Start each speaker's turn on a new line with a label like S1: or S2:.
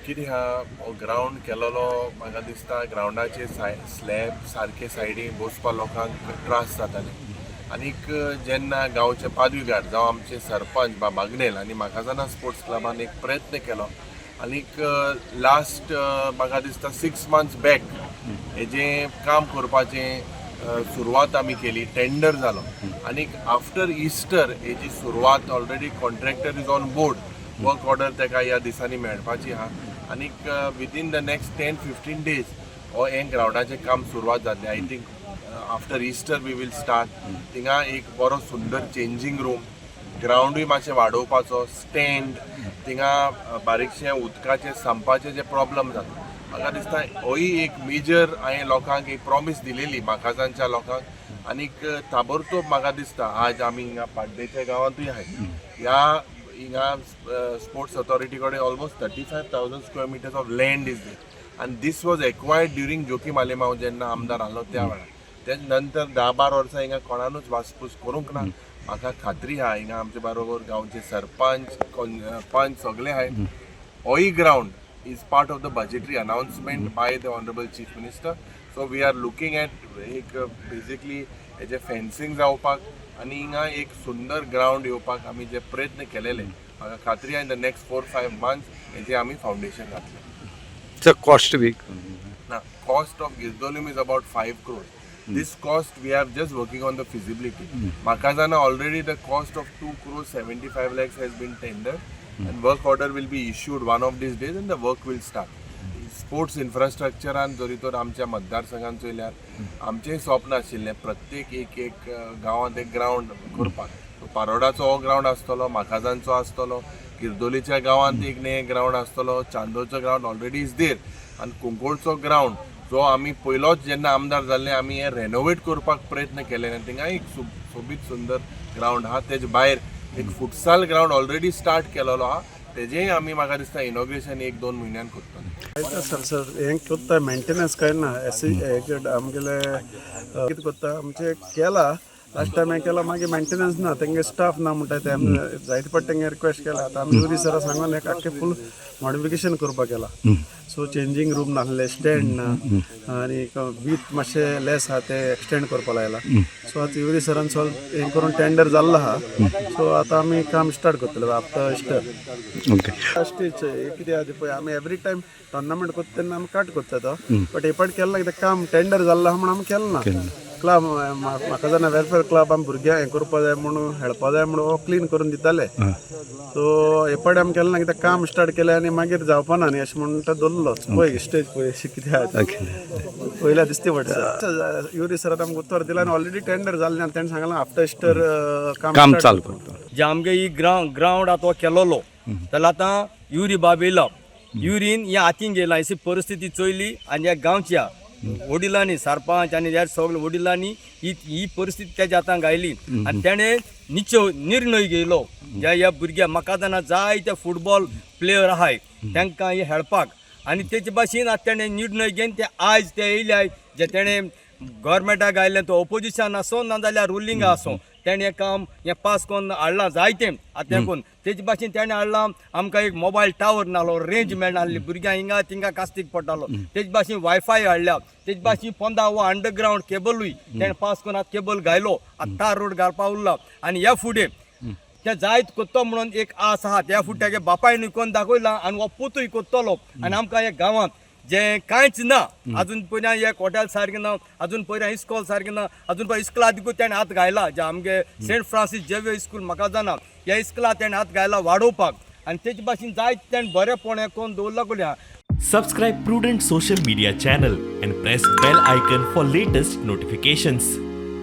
S1: कितें आहा, ग्रावंड केलेलो म्हाका दिसता ग्रावंडाचे स्लॅब सारके सायडीन बसपा लोकांक त्रास जाताले. आनीक जेन्ना गांवचे पादवीगार जावं आमचे सरपंच बाब आग्नेल आनी माकाझाना स्पोर्ट्स क्लबान एक प्रयत्न केलो आनीक लास्ट म्हाका दिसता 6 मंथ्स बॅक हेजें काम करपाचें सुरवात आमी केली. टेंडर जालो आनीक आफ्टर इस्टर हेजी सुरवात. Already contractor is on board, work order ताका ह्या दिसांनी मेळपाची आहा आनीक within the next 10-15 days हो हें ग्रावंडाचें काम सुरवात जातली. I think after Easter we will start. थिंगा एक बरो सुंदर चेंजींग रूम, ग्रावंडूय मातशें वाडोवपाचो, स्टँड, थिंगा बारीकशें उदकाचें संपाचे जे प्रॉब्लम जाता, म्हाका दिसता होय एक मेजर हांवें लोकांक एक प्रॉमीस दिलेली, माकाझानच्या लोकांक. आनीक ताबडतोब म्हाका दिसता आज आमी हिंगा पाड्डेच्या गांवांतूय आहाय. ह्या हिंगा स्पोर्ट्स ऑथॉरिटी कडेन almost 35,000 square meters of land is there आनी this was acquired during Joaquim Alemao जेन्ना आमदार आहलो त्या वेळार. तेज नंतर 10-12 वर्सां हिंगा कोणानूच वासपूस करूंक ना. म्हाका खात्री आहा, हिंगा आमचे बरोबर गांवचे सरपंच, पंच सगळे आहाय. होय ground is part of the budgetary announcement by the Honorable Chief Minister. So we are looking at एक बेसिकली हेजे फेन्सिंग जावपाक आनी हिंगा एक सुंदर ग्रावंड येवपाक आमी जे प्रयत्न केलेले, म्हाका खात्री आहा in the next 4-5 months हेजे आमी फावंडेशन घातले.
S2: सर, कॉस्ट बी?
S1: Now, cost of Girdolim is about 5 crores. This cost we are just working on the feasibility. Makazana, already the cost of 2 crores 75 lakhs has been tendered and work order will be issued one of these days and the work will start. Sports इन्फ्रास्ट्रक्चरान जरी तर आमच्या मतदारसंघान चोयल्यार आमचेंय स्वप्न आशिल्लें प्रत्येक एक एक गांवांत एक ग्रावंड करपाक. सो पारोडाचो हो ग्रावंड आसतलो, माकाझानचो आसतलो, गिरदोलीच्या गांवांत एक न्ही ग्रावंड आसतलो, चांदोरचो ग्रावंड ऑलरेडी is there आनी कुंकळचो ग्रावंड जो आमी पयलोच जेन्ना आमदार जाल्ले आमी हें रेनोवेट करपाक प्रयत्न केले आनी थिंगा एक सोबीत सुंदर ग्रावंड आहा. तेजे भायर एक फुटसाल ग्रावंड ऑलरेडी स्टार्ट केलेलो आहा, तेजेंय आमी म्हाका दिसता इनॉग्रेशन एक दोन म्हयन्यान करतले.
S3: सर, सर, हें करता मेंटेनन्स काय ना एसी आमगेले कितें करता, आमचें केला लास्ट टायम हें केला, मागीर मेंटेनन्स ना, तेंगे स्टाफ ना म्हणटा ते. आमी जायते फावट तेंगे रिक्वेस्ट केला. आतां आमी युरी सरा सांगून एक आख्खें फूल मॉडिफिकेशन करपाक केला. सो चेंजींग रूम नासले, स्टँड ना आनी वीथ मातशें लेस आहा, ते एक्सटेंड करपाक लायला. सो आतां युरी सरान सॉल्व हें करून टेंडर जाल्लो आहा. सो आतां आमी काम स्टार्ट करतले आफ्टर इस्टर. स्टेज कितें आहा ते पळय, आमी एवरी टायम टोर्नामेंट करता तेन्ना आमी कट करता तो, बट हे पाट केल्ला कित्याक काम टेंडर जाल्लो आहा म्हणून आमी केलें ना. क्लब म्हाका जाणा वेलफेअर क्लब आमी भुरग्यांक हें करपा जाय म्हणून, हेळपा जाय म्हणून क्लीन करून दिताले. सो हे पाट आमी केलें ना कित्याक काम स्टार्ट केलें आनी मागीर जावपा ना न्ही अशें म्हणून तो दवरलो. पळय, स्टेज पळय अशें कितें आहा तें. पयल्या दिसती पडटा. युरी सरान आमकां उत्तर दिलां आनी ऑलरेडी टेंडर जाल्लें आनी तेणें सांगलां आफ्टर इस्टर काम
S2: काम
S3: start
S2: चालू
S3: करतलो.
S2: करता.
S4: जे आमगे ही ग्रावंड आतां हो केलोलो जाल्यार आतां युरी बाब येयलो. युरीन ह्या हातीन गेला अशी परिस्थिती चोयली आनी ह्या गांवच्या वडिलांनी, सरपंच आनी ह्या सगल्या वडिलांनी ही ही परिस्थिती तेज्या हातान घायली आनी तेणें निश्चय निर्णय घेयलो, ज्या ह्या भुरग्या म्हाका जायते फुटबॉल प्लेयर आहाय तांकां हे हेळपाक. आनी तेचे भाशेन आतां तेणें निर्णय घेवन ते आयज ते येयले, जे तेणें गव्हर्मेंटाक आयलें, तो ओपोजिशन आसूं ना जाल्यार रुलिंग आसूं, तेणें हें काम हें पास करून हाडलां जायतें. आतां करून तेजे भाशेन तेणें हाडलां. आमकां एक मोबायल टावर नासलो, रेंज मेळनासली, भुरग्यांक हिंगा थिंगा कास्तीक पडटालो. तेजे भाशेन वायफाय हाडल्या. तेजे भाशेन पोंदा हो अंडरग्रावंड केबलूय तेणें पास करून आतां केबल घायलो. आतां तार रोड घालपा उरला आनी ह्या फुडें ते जायत कोत्तो म्हणून एक आस आहा. त्या फुडें तेगे बापायनूय कोन्न दाखयला आनी हो पुतूय कोत्तलो. आनी आमकां ह्या गांवांत जें कांयच ना अजून पयलीं, एक हॉटेल सारकें ना अजून पयलीं, इस्कॉल सारकें ना अजून पळय. इस्कुला दिकू तेणें हात घायला, जे आमगे सेंट फ्रांसीस जेवियर इस्कूल म्हाका जाणा, ह्या इस्कुला तेणें हात घायला वाडोवपाक आनी तेजे भाशेन जायत तेणें बरेंपण हें करून दवरलां कोल्या.
S5: Subscribe Prudent Social Media channel and press bell icon for latest notifications.